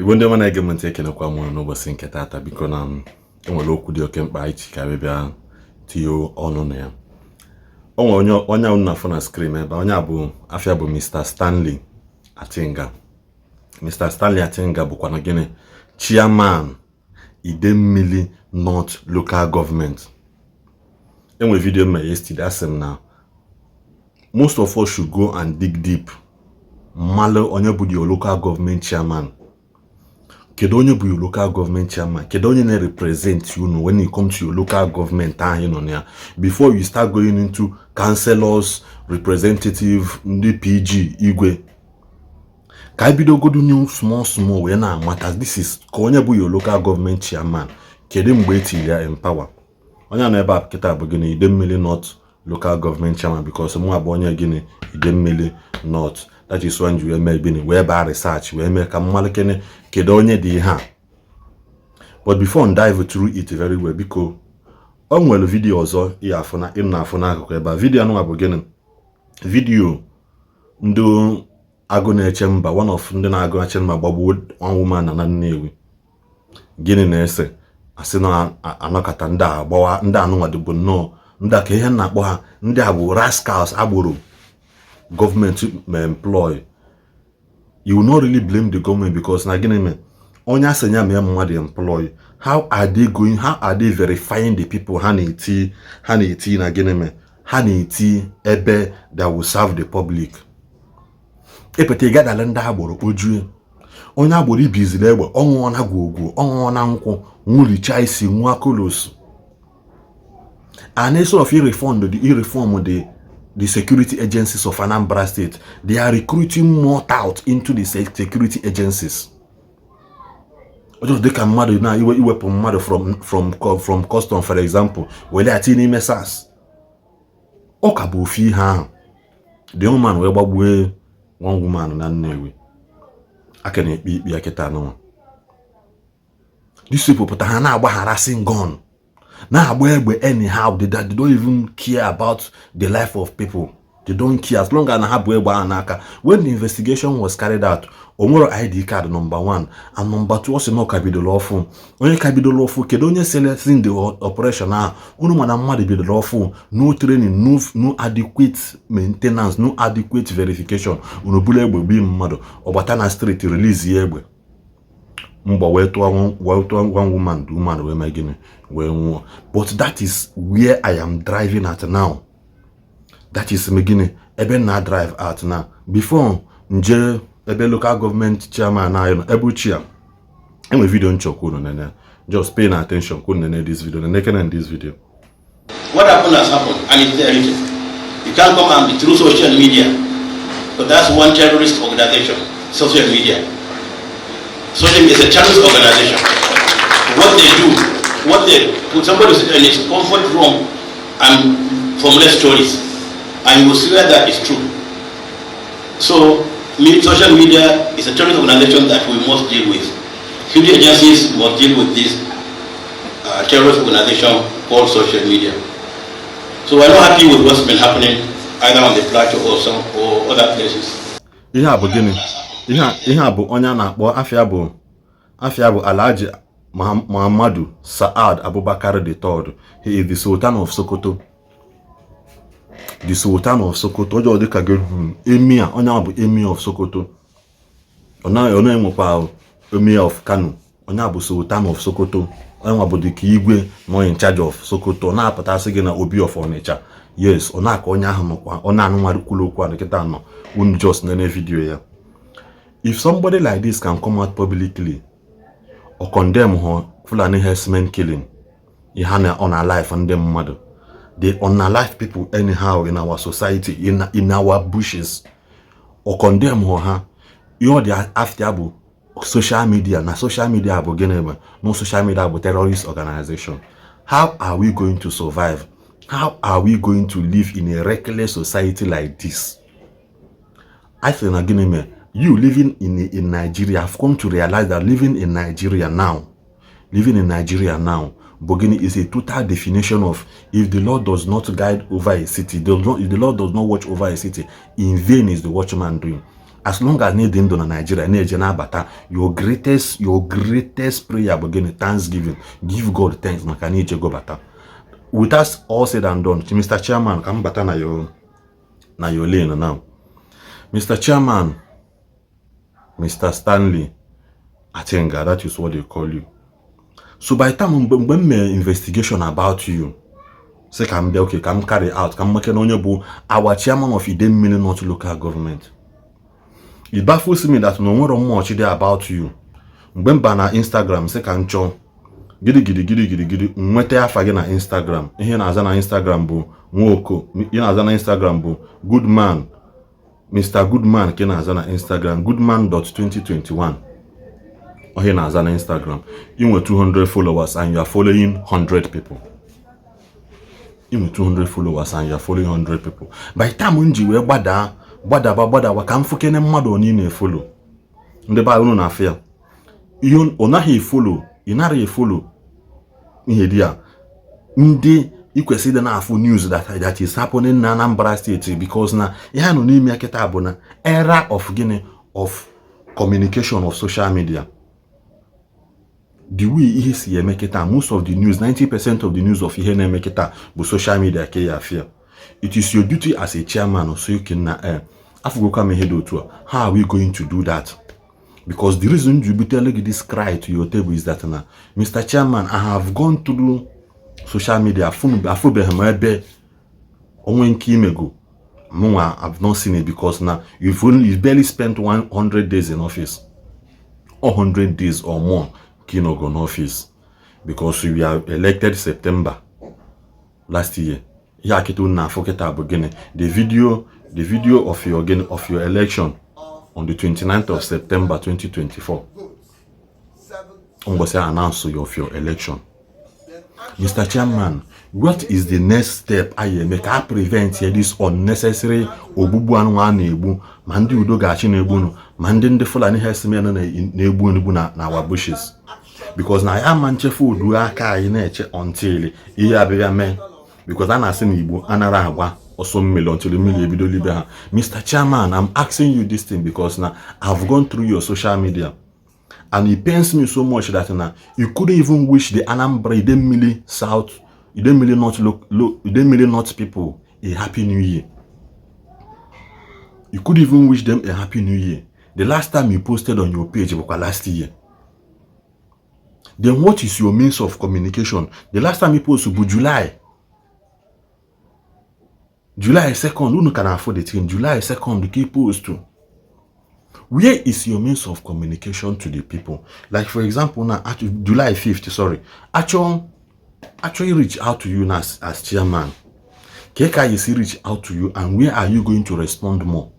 Igbo ndị ọma na-ege m ntị, ekenekwa m n'ụbọchị nke taata. Biko, na enwere okwu dị oke mkpa anyị ji ka bịa tinye ọnụ na ya. O nwere onye unu na-afụ na screen ebe onye a bụ afa ya bụ Mr. Stanley Atinga. Mr. Stanley Atinga bụkwa na gịnị, chairman Idemmili North Local Government. Enwere video m yesterday, asị m na most of us should go and dig deep, mmalụ onye bụ your local government chairman. Kedu onye bụ your local government chairman? Kedu onye na-represent unu when you come to your local government ahụ ị nọ na ya, before you start going into councillors, representative, ndị PG, igwe? Ka anyị bidogodu new small small wee na-amata this is ka onye bụ your local government chairman. Kedu mgbe etiri ya empower? Onye a nọ ebe a kịta bụ gịnị, Idemmili North Local Government chairman, because mụ abụ onye gịnị, Idemmili North. That is why ji wee mee gịnị, wee baa research, wee mee ka mmalụ kene kedu onye dị ihe a. But before m dive through it very well, biko, o nwere video ọzọ ị afụ na ị na-afụ n'akụkụ ebe a. Video anụnwa bụ gịnị? Video ndị agụ na-eche mba, one of ndị na-agụ eche mba, gbagbuo one woman na Nnewi. Gịnị na-ese? Asị na anọkọta ndị a agbawa ndị anụnwa dịbụ nnọọ ndị a ka ihe na-akpọ ha, ndị a bụ rascals, agboro gọọmenti ma employ. You will not really blame the government, because na gịnị mee, onye asị ya mee mmadụ employ, how are they going, how are they verifying the people ha na-eti, ha na-eti na gịnị mee, ha na-eti ebe that will serve the public? Epete gadala ndị agboro kpojue onye agboro ibiziri egbe, ọ ṅụọ na gwogwo, ọ ṅụọ na nkwụ, nwụricha isi nwa kolos. And instead of reform the security agencies of Anambra State, they are recruiting more tout into the security agencies. Ọjọọ dịka mmadụ na iwe iwepụ mmadụ from custom, for example, were ya tinye n'ime SARS, ọ ka bụ ofu ihe ahụ. The young man wee gbagbue one woman na Nnewi, aka na-ekpe ikpe ya kịta nụnwa. These people pụta, ha na-agba harassing gun, na-agba egbe anyhow. They don't even care about the life of people. They don't care as long as na ha bụ egbe ahụ n'aka. When the investigation was carried out, o nwere ID card, number one, and number two, ọ sị na ọ ka bidoro ọfụ. Onye ka bidoro ọfụ, kedu onye selesi the operation ahụ? Unu mana mmadụ bidoro ọfụ, no training, no adequate maintenance, no adequate verification, unu buru egbe gbi mmadụ, ọgbata na street, release ya egbe mgba wee tụọ one woman. The woman wee mee gịnị? Wee nwụọ. But that is where I am driving at now. That is me gịnị, ebe na drive at now. Before nje ebe local government chairman anyị nọ, ebe uche ya enwe video nchọkwa unu nene. Just pay na attention ka unu nene this video, nene kene this video. What happened has happened, and it's there written. You can't come and be through social media, but that's one terrorist organization, social media. Social media is a terrorist organization. What they do, what they put somebody sit in his comfort room and formulate stories, and you will swear that it's true. So, social media is a terrorist organization that we must deal with. Security agencies must deal with this terrorist organization called social media. So we're not happy with what's been happening either on the plateau or some or other places. Ihe a bụ gịnị? Ihe a bụ onye a na-akpọ afia bụ Alhaji Muhammadu Saad Abubakar III. He is the Sultan of Sokoto, the Sultan of Sokoto. Ọjọọ dịka gị emir, onye ahụ bụ emir of Sokoto. Ọ na-enwekwa emir of Kano. Onye a bụ Sultan of Sokoto. Onye nwa bụ dịka igwe nọ in charge of Sokoto. Ọ na-apụtasị gị na Obi of Onitsha. Yes, ọ na-aka onye ahụ nọkwa, ọ na-anụ nwa kwuru okwu a nkịta nọ. Unu just nene video ya. If somebody like this can come out publicly or condemn ha Fulani herdsmen killing, ihe na unalive ndị mmadụ, they unalive people anyhow in our society, in our bushes, or condemn ha, ihe ọ dị after bụ social media. Na social media bụ gịnị? Bụ no, social media bụ terrorist organization. How are we going to survive? How are we going to live in a reckless society like this? I say na gịnị mere you living in Nigeria have come to realize that living in Nigeria now, living in Nigeria now bụ gịnị, is a total definition of if the Lord does not guide over a city, does not, if the Lord does not watch over a city, in vain is the watchman doing. As long as na ịdị ndụ na Nigeria na-eje na-abata, your greatest prayer bụ gịnị? Thanksgiving. Give God thanks maka na ijego bata. With us all said and done, Mr. Chairman, ka m bata na your lane now. Mr. Chairman, Mr. Stanley Atinga, that is what they call you. So by the time mgbe m mere investigation about you, sị ka m bịa, okay, ka m carry out, ka m maka na onye bụ our chairman of Idemmili North Local Government, it baffles me that na onwero much dị about you. Mgbe m ba na Instagram, sị ka m chọọ gidi gidi gidi gidi gidi nweta afa gị na Instagram, ihe na-aza na Instagram bụ Nwoko. Ihe na-aza na Instagram bụ Goodman, Mr. Goodman ka ị na-aza na Instagram, goodman.2021. Ihe na-aza na Instagram, ị nwe 200 followers and you are following 100 people. Ị nwe 200 followers and you are following 100 people. By the time m ji wee gbadaa, gbadaba, gbadawa ka m fụkene mmadụ onye ị na-efollow, ndị be unu na-afụ ya, ihe ọ naghị efollow, ị nara efollow ihe dị ya, ndị ị kwesịrị ịdị na-afụ news that is happening na Anambra State, because na ihe a nọ n'ime ya kịta bụ na era of gịnị? Of communication, of social media. The way ihe si eme kịta, most of the news, 90% of the news of ihe na-eme kịta bụ social media ka ya afịa. It is your duty as a chairman, so you can na afụgokwa m ihe dị otu a. How are we going to do that? Because the reason you butele gị this cry to your table is that na, Mr. Chairman, I have gone through social media, afụbeghị m ebe onwe nke imego mụnwa. I've not seen it because na you barely spent 100 days in office, 100 days or more ka ị nọgo n'office, because we are elected September last year. Ihe akịta unu na-afụ kịta bụ gịnị? The video of your gịnị, of your election on the 29th of September 2024, ụbọchị announce of your election. Mr. Chairman, what is the next step anyị eme ka a prevent ya, this unnecessary ogbugbu anụ a na-egbu, ma ndị udo ga-achị na-egbunu, ma ndị Fulani herdsmen na-egbu enugbu na our bushes? Because na ya ama nchefu udu aka anyị na-eche until ihe abịa mee, because a na-asị na Igbo anara agba ọsọ mmiri until mmiri ebido libe ha. Mr. Chairman, I'm asking you this thing because na I've gone through your social media and it pains me so much that na you couldn't even wish the Anambra, Idemmili South, Idemmili North, Idemmili North people a happy new year. You could even wish them a happy new year. The last time you posted on your page was last year. Then what is your means of communication? The last time you posted was July. July 2nd, unu can afford it in July 2nd, keep post to. Where is your means of communication to the people? Like, for example, now July 5th, sorry, actually reach out to you now as chairman. Keka, you see, reach out to you, and where are you going to respond more?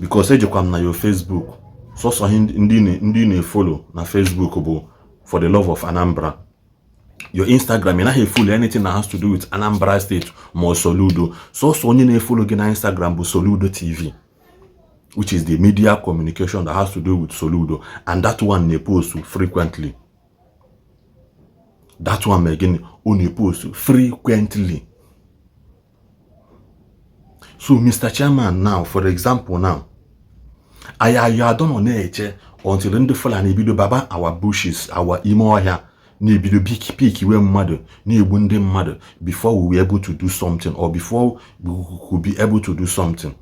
Because ejekwa m na your Facebook, sọsọ ndị na-efollow na Facebook bụ For the Love of Anambra. Your Instagram, ị naghị efollow anything that has to do with Anambra State ma ọ Soludo. Sọsọ onye na-efollow gị na Instagram bụ Soludo TV, which is the media communication that has to do with Soludo, and that one na-post frequently. That one again, ọ na-post frequently. So, Mr. Chairman, now, for example, now anyị anyị adọ na-eche until ndị Fulani ebido baba our bushes, our ime ọhịa, na-ebido pick pick iwe mmadụ, na-egbu ndị mmadụ, before we were able to do something or before we could be able to do something?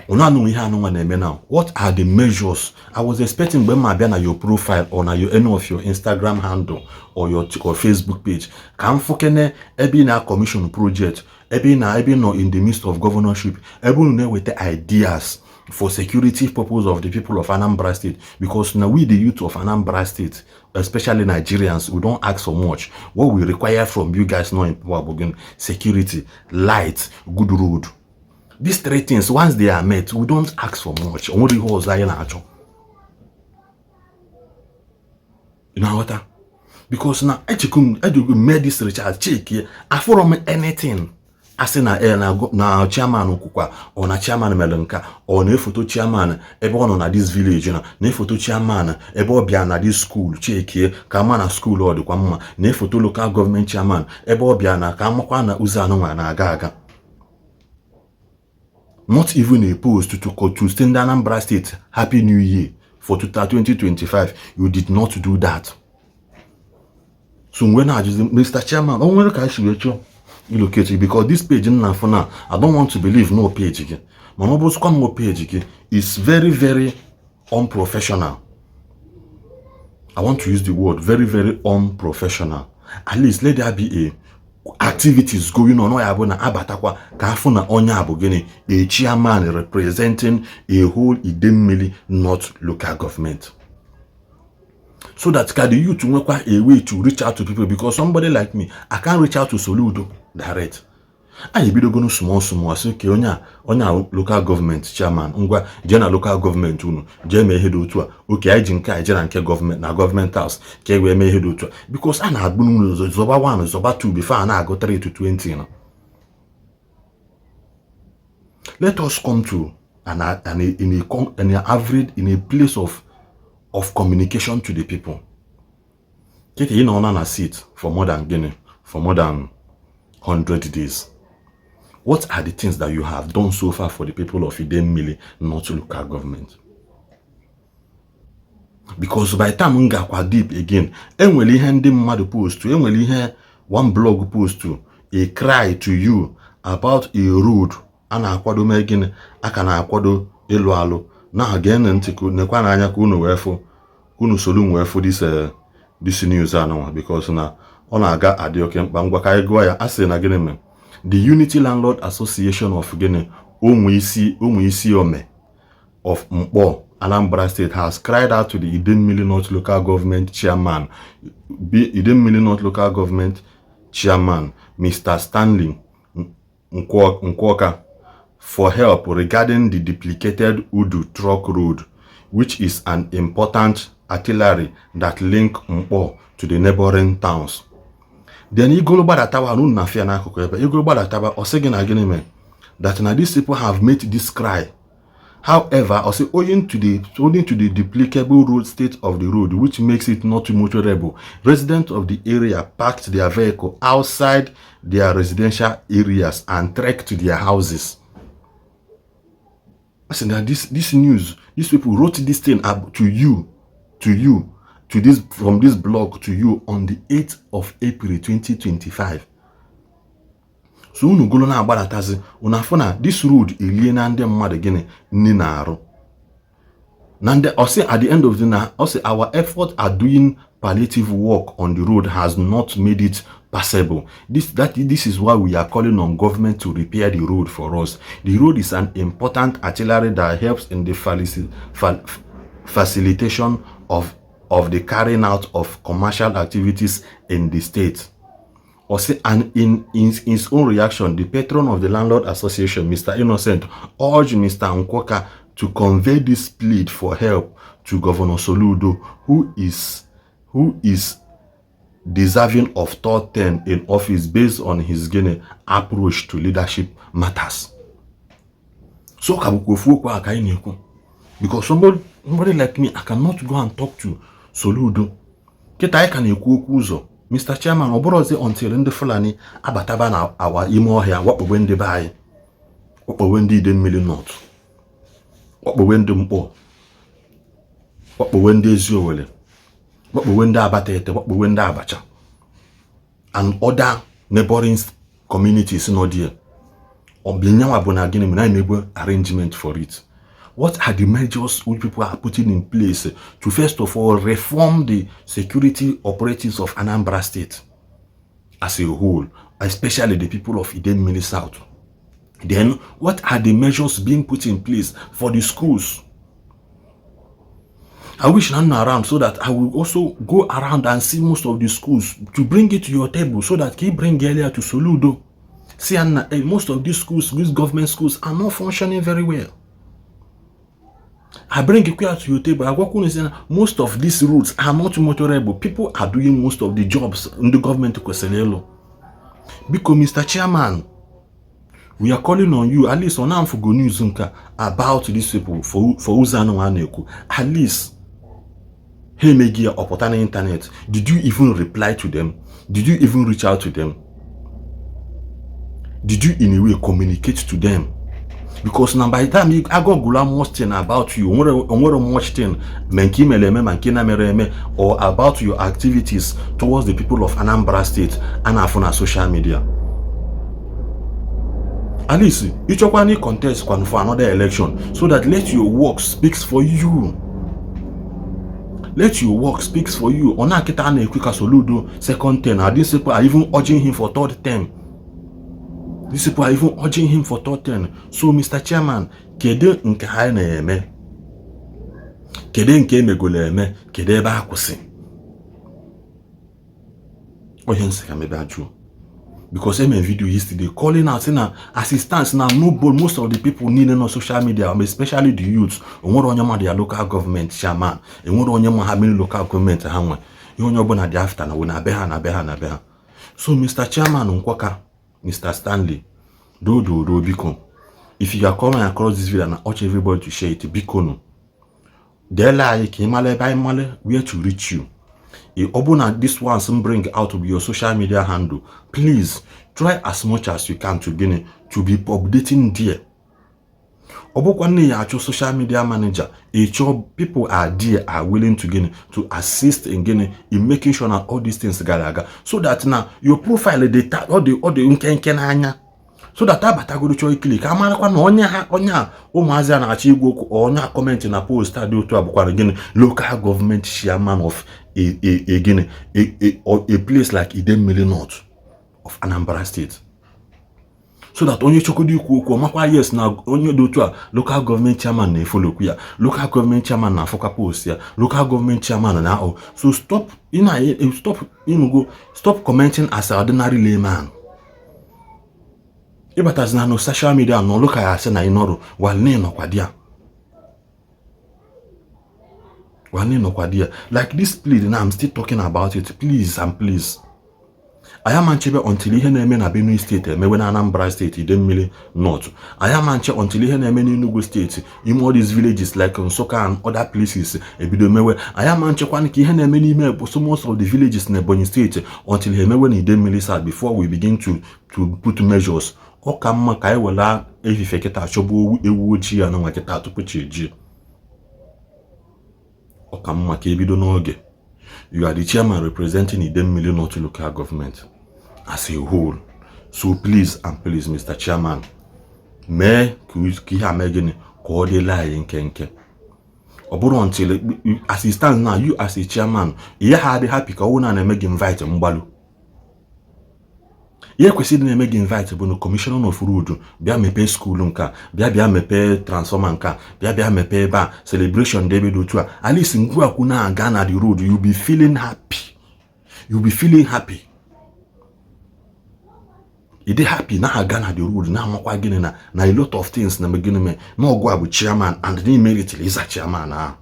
Unu anụnwa, ihe anụnwa na-eme now, what are the measures? I was expecting mgbe m abịa na your profile or na your any of your Instagram handle or your or Facebook page, ka m fụkene ebe ị na commission project, ebe ị na ebe ị nọ in the midst of governorship, ebe unu na-eweta ideas for security purpose of the people of Anambra State, because now we, the youth of Anambra State, especially Nigerians, we don't ask for much. What we require from you guys now in power, security, light, good road. These three things, once they are met, we don't ask for much. Onwere ihe ọzọ anyị na-achọ. You know what? Because na ejikwu m ejikwu m mee this research, check afụrọ m anything asị na e na chairman kwukwa ọ na chairman mere nka, ọ na-efoto chairman ebe ọ nọ na this village, na na-efoto chairman ebe ọ bịa na this school, chekie ka ama na school ọ dịkwa mma, na-efoto local government chairman ebe ọ bịa na ka amakwa na ụzọ anụnwa na-aga aga. Not even a post to send Anambra State Happy New Year for 2025. You did not do that. So when I just, Mr. Chairman, o nwere ka anyị si wee chọọ ilocate, because this page nna afọ na I don't want to believe no page gị, mana ọ bụrụsịkwa no page gị is very, very unprofessional. I want to use the word very, very unprofessional. At least let there be a activities going on. Ọ ya bụ na abatakwa ka afụ na onye a bụ gịnị, a chairman representing a whole Idemmili North Local Government, so that ka the youth nwekwa a way to reach out to people, because somebody like me, I can't reach out to Soludo direct. Anyị ebidogonu small small, asị ka onye a local government chairman, ngwa, jee na local government unu, jee mee ihe dị otu a. Oke anyị ji nke a jee na nke gọọmenti, na government house, ka e wee mee ihe dị otu a, because a na-agbụ n'ụlọ zọba 1, zọba 2 before a na-agụ 3 to 20 na. Let us come to an in a average, in a place of communication to the people. Kịta ị nọ na seat for more than gịnị, for more than 100 days. What are the things that you have done so far for the people of Idemmili North Local Government? Because by the time m gakwa deep again, enwere ihe ndị mmadụ post, enwere ihe one blog post, a cry to you about a road a na-akwado mee gịnị, a ka na-akwado ịlụ alụ na. Geenụ ntị, nekwa n'anya ka unu wee fụ, unu solu wee fụ this news anụnwa, because na ọ na-aga adị oke mkpa. Ngwa, ka anyị gụọ ya. A sị na gịnị mere the Unity Landlord Association of gịnị, ụmụ isi ome of Nkpor, Anambra State, has cried out to the Idemmili North Local Government Chairman, Idemmili North Local Government Chairman Mr. Stanley Nkwoka, for help regarding the duplicated Udu Truck Road, which is an important artery that link Nkpor to the neighboring towns. Then igolo gbadatawa unu na afịa n'akụkụ ebe igolo gbadatawa, ọ sị gị na gịnị mere that na these people have made this cry. However, ọ sị owing to the duplicable road state of the road, which makes it not motorable, residents of the area parked their vehicle outside their residential areas and trek to their houses. I said, now this news, these people wrote this thing up to you, to this from this blog to you on the 8th of April 2025. So unu golo na-agbadatazi, unu afụ na this road elie na ndị mmadụ gịnị nni na-arụ na ndị. Ọ sị at the end of the na ọ sị, "Our effort at doing palliative work on the road has not made it passable. This is why we are calling on government to repair the road for us. The road is an important artery that helps in the facilitation of the carrying out of commercial activities in the state." Or say, and in his own reaction, the patron of the Landlord Association, Mr. Innocent, urged Mr. Nkwoka to convey this plea for help to Governor Soludo, who is deserving of third term in office based on his gịnị, approach to leadership matters. So ka bụkwa ofu okwu a ka anyị na-ekwu, because somebody like me, I cannot go and talk to Soludo. Kịta anyị ka na-ekwu okwu ụzọ, Mr. Chairman, ọ bụrụzi until ndị Fulani abataba na awa ime ọhịa wakpowe ndị be anyị, wakpowe ndị Idemmili North, wakpowe ndị Nkpor, wakpowe ndị Eziowelle, wakpowe ndị Abatete, wakpowe ndị Abacha and other neighboring communities nọ there. Ọbịanyanwa bụ na gịnị mere anyị emegbe arrangement for it? What are the measures which people are putting in place to first of all reform the security operatives of Anambra State as a whole, especially the people of Idemmili South? Then what are the measures being put in place for the schools? I wish I'm around so that I will also go around and see most of the schools to bring it to your table, so that keep bring earlier to Soludo. See, and most of these schools, these government schools, are not functioning very well. I bring it to your table. I work on say most of these routes are not motorable. People are doing most of the jobs in the government kwesịrị ịlụ. Biko, Mr. Chairman, we are calling on you. At least on amfugo news nka about these people for ụzọ anụ a na-ekwu. At least ha emeghị ya ọpụta n'internet. Did you even reply to them? Did you even reach out to them? Did you in a way communicate to them? Because na by the time agọgụla much thing about you, onwere much thing, ma nke i mere eme, ma nke na mere eme, or about your activities towards the people of Anambra State a na-afụ na social media. At least ịchọkwa na contest kwanụ for another election, so that let your work speaks for you, let your work speaks for you. Ọ na-akịta a na-ekwe ka Soludo second term, and these people are even urging him for third term. These people are even urging him for third term. So, Mr. Chairman, kedu nke ha na-eme? Kedu nke emegolo eme? Kedu ebe a kwụsị? Onye nsị ka mebe ajụọ, because eme video yesterday calling out, say na assistance na no, most of the people niile nọ social media, especially the youths, onwere onye ma their local government chairman, enwere onye ma ha many local government ha nwe. Ihe onye ọbụla dị after na we na be ha, na be ha, na be ha. So, Mr. Chairman Nkwaka, Mr. Stanley dododo, biko, if you are coming across this video, and urge everybody to share it, biko no deela anyị ka ị mara ebe anyị mara where to reach you. Ọ bụ na this ones bring out of your social media handle, please try as much as you can to gịnị, to be updating there. Ọ bụkwa nne ya achọ social media manager ịchọ, people are there, are willing to gịnị, to assist in gịnị, in making sure na all these things gara aga, so that na your profile dị ọ dị nkenke n'anya, so that abatagoro chọọ ikili ka amarakwa na onye ha, onye a ụmụazị a na-achọ igwe okwu, onye a comment na post a dị otu a bụkwara gịnị, local government chairman of a gịnị, a place like Idemmili North of Anambra State, so that onye chọkodo ikwu okwu ọmakwa, yes, na onye dị otu a, local government chairman na-efollowkwu ya, local government chairman na-afụkwa post ya, local government chairman na ahụ. So stop ị na stop ịnụgo, stop commenting as an ordinary layman. Ịbatazina na social media nọlụ ka ya asị na ị nọrụ while na ịnọkwa di ya, while ịnọkwa di ya. Like this plead now, I'm still talking about it. Please and please, anyị ama nchebe until ihe na-eme na Benue Steeti emewe na Anambra Steeti, Idemmili North. Anyị ama nche until ihe na-eme n'Enugu Steeti, ime all these villages like Nsukka and other places ebido mewe. Anyị ama nchekwa ka ihe na-eme n'ime so most of the villages na Ebonyi Steeti until ha emewe na Idemmili South before we begin to put measures. Ọ ka mma ka anyị were efife kịta chọgbuo ewu ojii ya na nwa kịta tupu chi ejie. Ọ ka mma ka ebido n'oge. You are the chairman representing Idemmili North Local Government as a whole. So please and please, Mr. Chairman, mee ka ihe a mee gịnị, ka ọ dịla anyị nkenke. Ọ bụrụ until assistant na you as a chairman, ihe ha adị happy ka ọ bụrụ na na-eme gị invite mgbalụ. Ihe kwesịrị na-eme gị invite bụ na commissioner of road bịa mepee school nke a, bịa bịa mepee transformer nke a, bịa bịa mepee ebe a, celebration dị ebe dị otu a. At least ngwakwu na-aga na the road, you be feeling happy, you be feeling happy. Ị dị happy na-aga na the road, na-amakwa gịnị na a lot of things na gịnị mee na ọgụ a bụ chairman and na meritiri ịza chairman ahụ,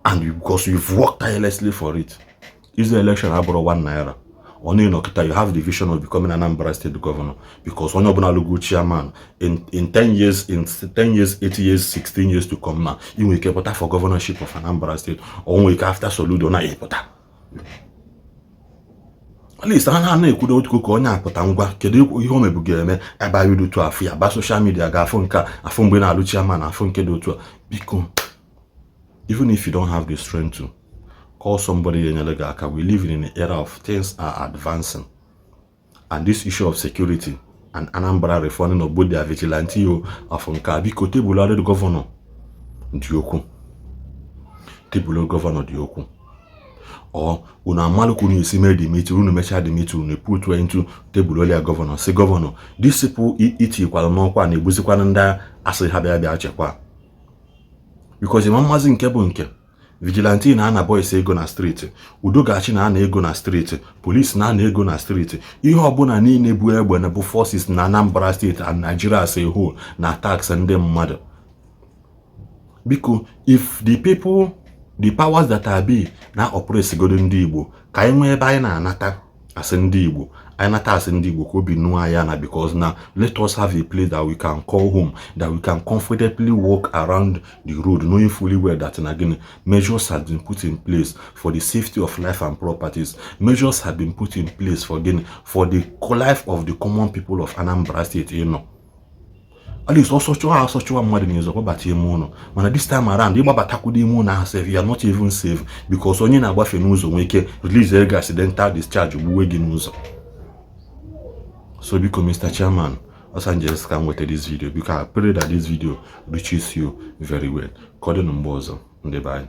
and because you've worked tirelessly for it. Izu election abụrụ ₦1. Ọ na kịta you have the vision of becoming Anambra State governor, because onye ọbụla lụgo chairman in 10 years, in 10 years, 8 years, 16 years to come now, ị nwere ike pụta for governorship of Anambra State. Ọ nwere ike after Soludo na ịpụta. At least ha na-ekwudo otu ka onye apụta ngwa, kedu ihe o mebu ga-eme ebe anyị dị otu afụ ya ba social media ga-afụ nke a, afụ mgbe na-alụ chairman, afụ nke dị otu a. Biko, even if you don't have the strength to call somebody enyere gị aka, we live in an era of things are advancing, and this issue of security and Anambra reforming of both their vigilante o afọ nke a, biko, tebụl adịrị governor dị okwu, tebụl governor dị okwu. Ọ unu amalụkwu unu esi mee the meeting, unu mechaa the meeting, unu put into tebụl olia governor, si governor, these people itikwara n'ọkwa na-egbuzikwana ndị asị ha bịa bịa chekwa, because ịma mmazi nke bụ nke vigilante na-ana boys ego na street, udo ga-achị na-ana ego na street, police na-ana ego na street, ihe ọbụla niile bụ egbe na bụ forces na Anambra Steeti and Nigeria as a whole na tax ndị mmadụ. Biko, if the people, the powers that are be na oppress godo ndị Igbo, ka anyị nwee ebe anyị na-anata asị ndị Igbo, anyị nata asị ndị Igbo ka obi nụọ anyị na, because na let us have a place that we can call home, that we can comfortably walk around the road, knowing fully well that na gịnị, measures have been put in place for the safety of life and properties. Measures have been put in place for gịnị, for the life of the common people of Anambra State. Ịnọ At least ọsọ chụwa, ọsọ chụwa mmadụ n'ụzọ, gbabata ime ụlọ. Mana this time around, ịgbabatakwudo ime ụlọ ahụ sef, you are not even safe, because onye na-agbafe n'ụzọ nwee ike release ego accidental discharge, gbuwe gị n'ụzọ. So biko, Mr. Chairman Osanjes, ka m nweta this video. Biko, I pray that this video reaches you very well. Ka ọ dị na mgbe ọzọ, ndị be anyị.